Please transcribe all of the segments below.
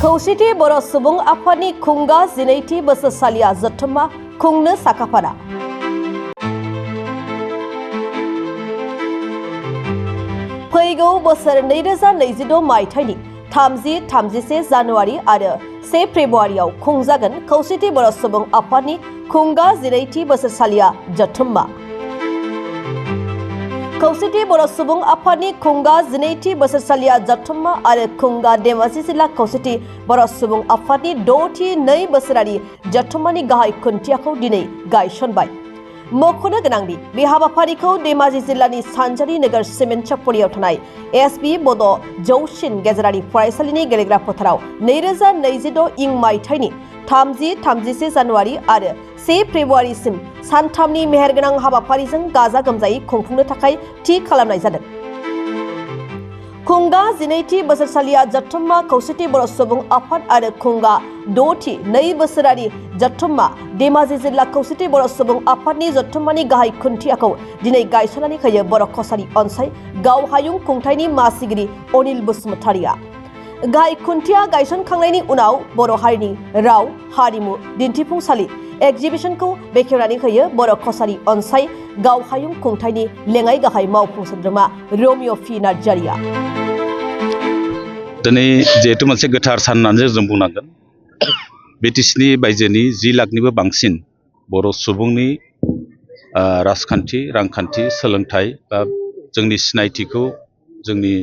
खौसेथि बर' सुबुं आफादनि खुंगा 12थि बोसोरसालिया जथुम्मा खुंनो साखाफारा। फैगौ बोसोर 2026 मायथाइनि 30-31 जानुवारि आरो 1 फेब्रुवारियाव खुंजागोन खौसेथि बर' सुबुं आफादनि खुंगा 12थि बोसोरसालिया जथुम्मा। खौसेथि बर' सुबुं आफादनि खुंगा 12थि बोसोरसालिया जथुम्मा आरो खुंगा धेमाजि जिल्ला खौसेथि बर' सुबुं आफादनि 6थि 2 बोसोरारि जथुम्मानि गाहाय खुन्थियाखौ दिनै गायसनबाय। मख'नो गोनांदि बे हाबाफारिखौ धेमाजि जिल्लानि सानजारि नोगोर सिमेन्ट चकफुरियाव थानाय एसबि बड' जौसिन गेजेरारि फरायसालिनि गेलेग्रा फोथाराव 2026 मायथाइनि 30-31 जानुवारि आरो 1 फेब्रुवारिसिम सानथामनि मेहेरगोनां हाबाफारिजों गाजा गोमजायै खुंफुंनो थाखाय थि खालामनाय जादों। खुंगा 12थि बोसोरसालिया जथुम्मा खौसेथि बर' सुबुं आफाद आरो खुंगा 6थि 2 बोसोरारि जथुम्मा धेमाजि जिल्ला खौसेथि बर' सुबुं आफादनि जथुम्मानि गाहाय खुन्थियाखौ दिनै गायसननानै होयो बर' कसारि अनसाय गावहायुं खुंथायनि मासिगिरि अनिल बसुमतारिया। गाहाय खुन्थिया गायसनखांनायनि उनाव बर' हारिनि राव हारिमु दिन्थिफुंसालि एक्जिबिशनखौ बेखेवनानै होयो बर' कसारि अनसाय गावहायुं खुंथायनि लेङाइ गाहाय मावफुं सोद्रोमा रमिअ पि नार्जारिया। दिनै जिहेतु मोनसे गोथार सान होननानै जों बुंनांगोन। बिटिसिनि बायजोनि 10 लाखनिबो बांसिन बर' सुबुंनि राजखान्थि रांखान्थि सोलोंथाइ बा जोंनि सिनायथिखौ जोंनि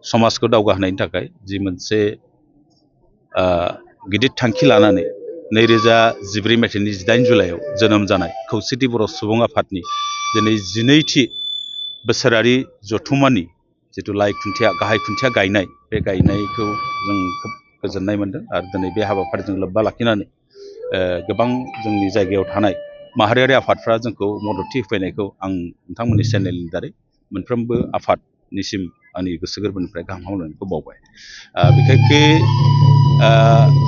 समाजखौ दावगाहोनायनि थाखाय जि मोनसे गिदिर थांखि लानानै 2014 मायथाइनि 18 जुलाइआव जोनोम जानाय खौसेथि बर' सुबुं आफादनि दिनै 12थि बोसोरारि जथुम्मानि जिथु गाहाय खुन्थिया गायनाय बे गायनायखौ जों खोब गोजोननाय मोनदों आरो दिनै बे हाबाफारिजों लोब्बा लाखिनानै गोबां जोंनि जायगायाव थानाय माहारियारि आफादफ्रा जोंखौ मददथि होफैनायखौ आं नोंथांमोननि चेनेलनि दारै मोनफ्रोमबो आफादनिसिम आंनि गोसो गोरबोनिफ्राय गाहाम हामलायनायखौ बावबाय। बिखेखकै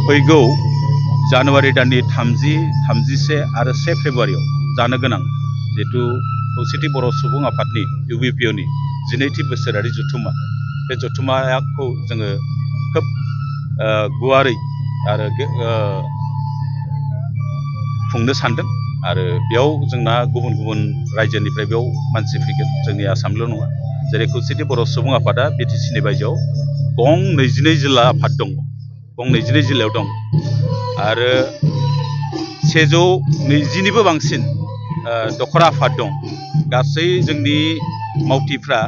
फैगौ जानुवारि दाननि 30, 31 आरो 1 फेब्रुवारियाव जानो गोनां जिहेतु खौसेथि बर' सुबुं आफादनि इउबिपिअनि 12थि बोसोरारि जथुम्मा बे जथुम्माखौ जोङो खोब गुवारै आरो खुंनो सानदों आरो बेयाव जोंना गुबुन गुबुन रायजोनिफ्राय बेयाव मानसि फैगोन, जोंनि आसामल' नङा। जेरै खौसेथि बर' सुबुं आफादा बिटिसिनि बायजोआव गं 22 जिल्ला आफाद दङ, गं 22 जिल्लायाव दं आरो 120निबो बांसिन दखरा आफाद दं। गासै जोंनि मावथिफ्रा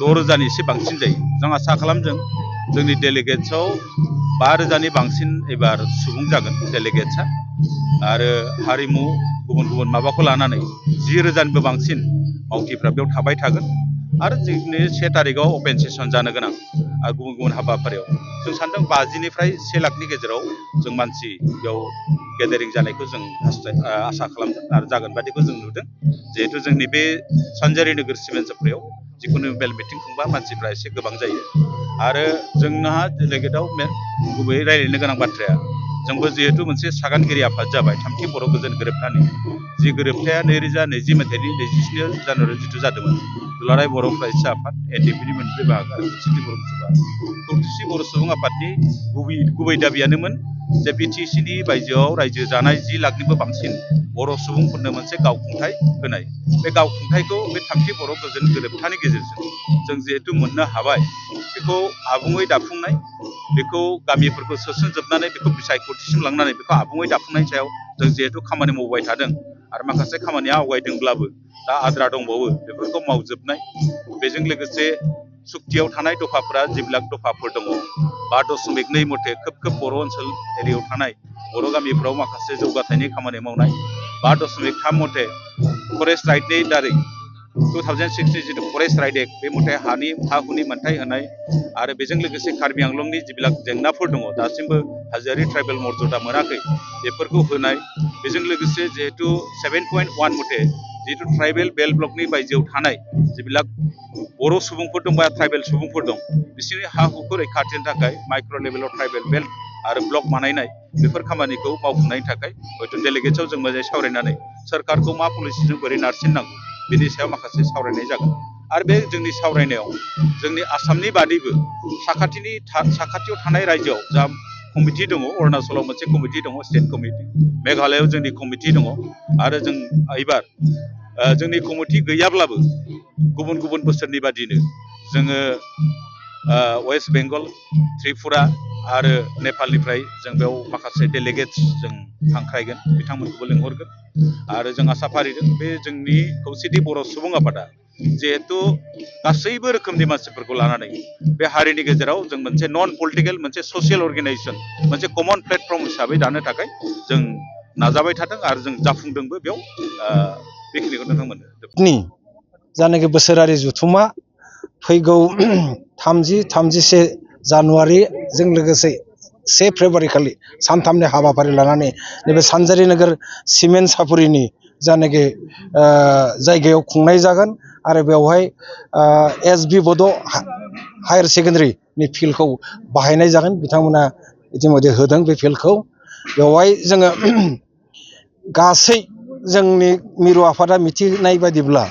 6,000नि एसे बांसिन जायो। जों आसा खालामदों जोंनि डेलिगेट्सआव 5,000नि बांसिन एबार सुबुं जागोन डेलिगेट्सआ आरो हारिमु गुबुन गुबुन माबाखौ लानानै 10,000निबो बांसिन मावथिफ्रा बेयाव थाबाय थागोन आरो जोंनि 1 थारिखआव अपेन सेसन जानो गोनां आरो गुबुन गुबुन हाबाफारियाव जों सानदों 50निफ्राय 1 लाखनि गेजेराव जों मानसि बेयाव गेदारिं जानायखौ जों आसा खालामदों आरो जागोन बादिखौ जों नुदों। जिहेतु जोंनि बे सानजारि नोगोर सिमेन्ट चकफुरियाव जिखुनु मेल मिटिं खुंबा मानसिफ्रा एसे गोबां जायो आरो जोंहा डेलिगेटआव गुबैयै रायज्लायनो गोनां बाथ्राया जोंबो जिहेतु मोनसे सागानगिरि आफाद जाबाय 3थि बर' गोजोन गोरोबथानि जि गोरोबथाया 2020 मायथाइनि 27 जानुवारियाव जिथु जादोंमोन दुलाराय बर' फरायसा आफाद एनडिएफबिनि मोनब्रै बाहागो आरो खौसेथि बर' सुबुं आफादनि गुबै दाबियानोमोन जे बिटिसिनि बायजोआव रायजो जानाय 10 लाखनिबो बांसिन बर' सुबुंफोरनो मोनसे गावखुंथाय होनाय। बे गावखुंथायखौ बे 3थि बर' गोजोन गोरोबथानि गेजेरजों जों जिहेतु मोननो हाबाय बेखौ आबुङै दाफुंनाय, बेखौ गामिफोरखौ सोसनजोबनानै बेखौ बिसायख'थिसिम लांनानै बेखौ आबुङै दाफुंनायनि सायाव जों जिहेतु खामानि मावबाय थादों आरो माखासे खामानिया आवगायदोंब्लाबो दा आद्रा दंबावो बेफोरखौ मावजोबनाय। बेजों लोगोसे सुक्तियाव थानाय दफाफोरा जिबिलाक दफाफोर दङ 5.2 मथे खोब बर' ओनसोल एरियायाव थानाय बर' गामिफ्राव माखासे जौगाथायनि खामानि मावनाय, 5.3 मथे फरेस्ट राइटनि दारै 2006 जिथु फरेस्ट राइट एक्ट बे मथे हा हुनि मोनथाय होनाय आरो बेजों लोगोसे कार्बि आंलंनि जिबिलाक जेंनाफोर दङ दासिमबो हाजोआरि ट्राइबेल मर्यादा मोनाखै बेफोरखौ होनाय। बेजों लोगोसे जिहेतु 7.1 मथे जिहेतु ट्राइबेल बेल्ट ब्लकनि बायजोआव थानाय जिबिलाक बर' सुबुंफोर दं बा ट्राइबेल सुबुंफोर दं बिसोरनि हा हुखौ रैखाथिनि थाखाय माइक्र' लेभेलाव ट्राइबेल बेल्ट आरो ब्लक बानायनाय बेफोर खामानिखौ मावफुंनायनि थाखाय हयथ' डेलिगेट्सआव जों मोजाङै सावरायनानै सरकारखौ मा पलिसिजों बोरै नारसिननांगौ बेनि सायाव माखासे सावरायनाय जागोन आरो बे जोंनि सावरायनायाव जोंनि आसामनि बादैबो साखाथियाव थानाय रायजोआव जा कमिटि दङ अरुणाचलाव मोनसे कमिटि दङ स्टेट कमिटि मेघालयआव जोंनि कमिटि दङ आरो जों एबार जोंनि कमिटि गैयाब्लाबो गुबुन गुबुन बोसोरनि बादिनो जोङो वेस्ट बेंगल त्रिपुरा आरो नेपालनिफ्राय जों बेयाव माखासे डेलिगेट्स जों हांख्रायगोन बिथांमोनखौबो लिंहरगोन आरो जों आसा फारिदों बे जोंनि खौसेथि बर' सुबुं आफादा जिहेतु गासैबो रोखोमनि मानसिफोरखौ लानानै बे हारिनि गेजेराव जों मोनसे नन पलिटिकेल मोनसे ससियेल अर्गेनाइजेसन मोनसे कमन प्लेटफर्म हिसाबै दानो थाखाय जों नाजाबाय थादों आरो जों जाफुंदोंबो बेयाव बेखिनिखौ नोंथांमोननो जानाखि बोसोरारि जथुमा फैगौ 30-31 जानुवारिजों लोगोसे 1 फेब्रुवारि खालि सानथामनि हाबाफारि लानानै नैबे सानजारि नोगोर सिमेन्ट सापुरिनि जानाखि जायगायाव खुंनाय जागोन आरो बेवहाय एसबि बड' हायार सेकेन्डारिनि फिल्डखौ बाहायनाय जागोन बिथांमोना इतिमध्ये होदों बे फिल्डखौ बेवहाय जोङो गासै जोंनि मिरु आफादा मिथिनाय बायदिब्ला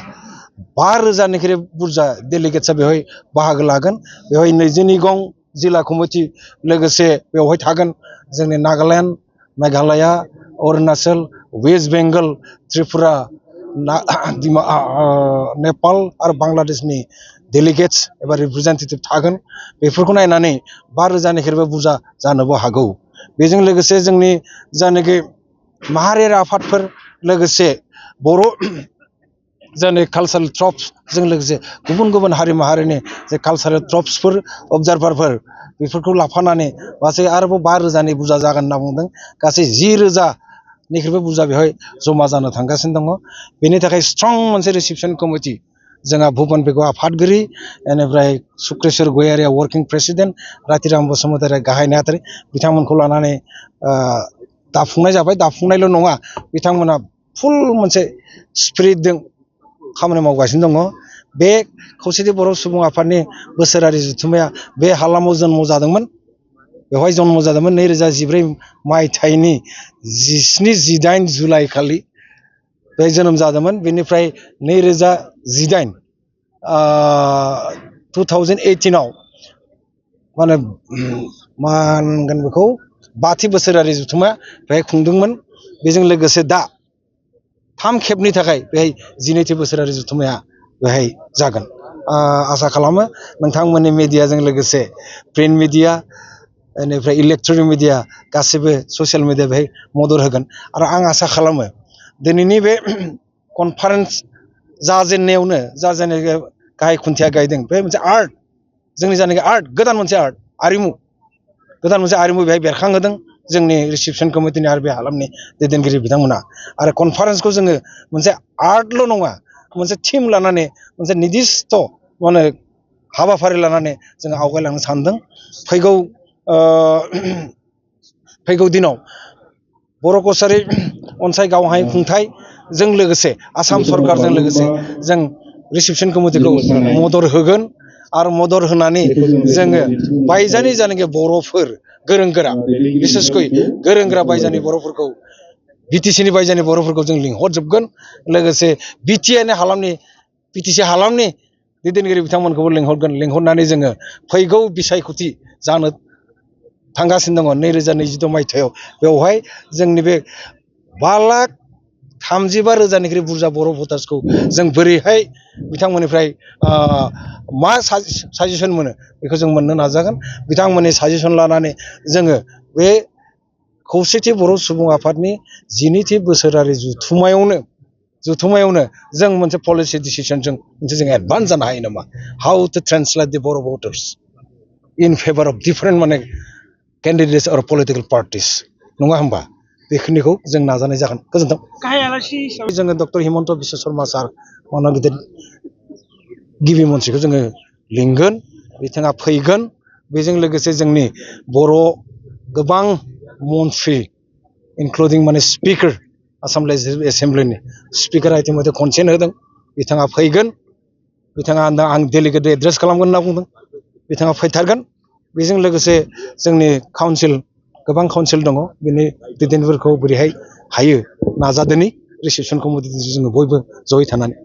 5,000निख्रुइ बुरजा डेलिगेट्सआ बेवहाय बाहागो लागोन बेवहाय 22 गं जिल्ला कमिटि लोगोसे बेवहाय थागोन जोंनि नागालेण्ड मेघालया अरुणाचल वेस्ट बेंगल त्रिपुरा नेपाल आरो बांलादेशनि डेलिगेट्स एबा रिप्रेजेन्टेटिभ थागोन बेफोरखौ नायनानै 5,000निख्रुइबो बुरजा जानोबो हागौ बेजों लोगोसे जोंनि जानाखि माहारियारि आफादफोर लोगोसे बर' जोंनि कालचारेल ट्रप्सजों लोगोसे गुबुन गुबुन हारि माहारिनि जे कालचारेल ट्रप्सफोर अबजारभारफोर बेफोरखौ लाफानानै गासै आरोबाव 5,000नि बुरजा जागोन होनना बुंदों गासै 10,000निख्रुइबो बुरजा बेवहाय जमा जानो थांगासिनो दङ बेनि थाखाय स्ट्रं मोनसे रिसेपसन कमिटि जोंहा भुबन बेगौ आफादगिरि बेनिफ्राय सुक्रेश्वर गयारिया वर्किं प्रेसिडेन्ट रातिराम बसुमतारिया गाहाय नेहाथारि बिथांमोनखौ लानानै दाफुंनाय जाबाय दाफुंनायल' नङा बिथांमोना फुल मोनसे स्पिरिटजों खामानि मावगासिनो दङ बे खौसेथि बर' सुबुं आफादनि बोसोरारि जथुम्माया बे हालामाव जन्म जादोंमोन बेवहाय जन्म जादोंमोन 2014 मायथाइनि 17-18 जुलाइ खालि बे जोनोम जादोंमोन बेनिफ्राय 2018 2018आव माने मा होनगोन बेखौ 5थि बोसोरारि जथुम्मा बेहाय खुंदोंमोन बेजों लोगोसे दा 3 खेबनि थाखाय बेहाय 12थि बोसोरारि जथुम्माया बेहाय जागोन आसा खालामो नोंथांमोननि मिडियाजों लोगोसे प्रिन्ट मिडिया बेनिफ्राय इलेक्ट्रनिक मिडिया गासैबो ससियेल मिडिया बेहाय मदद होगोन आरो आं आसा खालामो दिनैनि बे कनफारेन्स जाजेननायावनो जाजेननाय गाहाय खुन्थिया गायदों बे मोनसे आर्ट जोंनि जानाखि आर्ट गोदान मोनसे आर्ट आरिमु गोदान मोनसे आरिमु बेहाय बेरखांहोदों जोंनि रिसेपसन कमिटिनि आरो बे हालामनि दैदेनगिरि बिथांमोना आरो कनफारेन्सखौ जोङो मोनसे आर्टल' नङा मोनसे थिम लानानै मोनसे निर्दिष्ट माने हाबाफारि लानानै जोङो आवगायलांनो सानदों फैगौ दिनाव बर' कसारि अनसाय गावहाय खुंथायजों लोगोसे आसाम सरकारजों लोगोसे जों रिसेपसन कमिटिखौ मदद होगोन आरो मदद होनानै जोङो बायजानि जानाखि बर'फोर गोरों गोरा बिसेसकै गोरों गोरा बायजानि बर'फोरखौ बिटिसिनि बायजानि बर'फोरखौ जों लिंहरजोबगोन लोगोसे बिटिसि हालामनि दैदेनगिरि बिथांमोनखौबो लिंहरनानै जोङो फैगौ बिसायख'थि जानो थांगासिनो दङ 2026 मायथाइयाव बेवहाय जोंनि बे 5,35,000निख्रुइ बुरजा बर' भटार्सखौ जों बोरैहाय बिथांमोननिफ्राय मा साजेसन मोनो बेखौ जों मोननो नाजागोन बिथांमोननि साजेसन लानानै जोङो बे खौसेथि बर' सुबुं आफादनि 12थि बोसोरारि जथुम्मायावनो जों मोनसे पलिसि डिसिजनजों मोनसे जों एडभान्स जानो हायो नामा how to translate the Bodo' voters in favour of different माने केन्डिडेट्स आरो पलिटिकेल पार्टिस नङा होमबा बेखिनिखौ जों नाजानाय जागोन गोजोन्थों गाहाय आलासि हिसाबै जोङो डक्टर हिमन्त बिश्व शर्मा सार मानव गिदिर गिबि मन्थ्रिखौ जोङो लिंगोन बिथाङा फैगोन बेजों लोगोसे जोंनि बर' गोबां मन्थ्रि इनक्लुडिं माने स्पिकार आसाम लेजिस्लेटिभ एसेम्ब्लिनि स्पिकारा इतिमध्ये कनसेन्ट होदों बिथाङा फैगोन बिथाङा आं डेलिगेट एड्रेस खालामगोन होनना बुंदों बिथाङा फैथारगोन बेजों लोगोसे जोंनि काउन्सिल गोबां काउन्सिल दङ बिनि दैदेनगिरिफोरखौ बोरैहाय हायो नाजादोनि रिसेपसन कमिटि जोङो बयबो जयै थानानै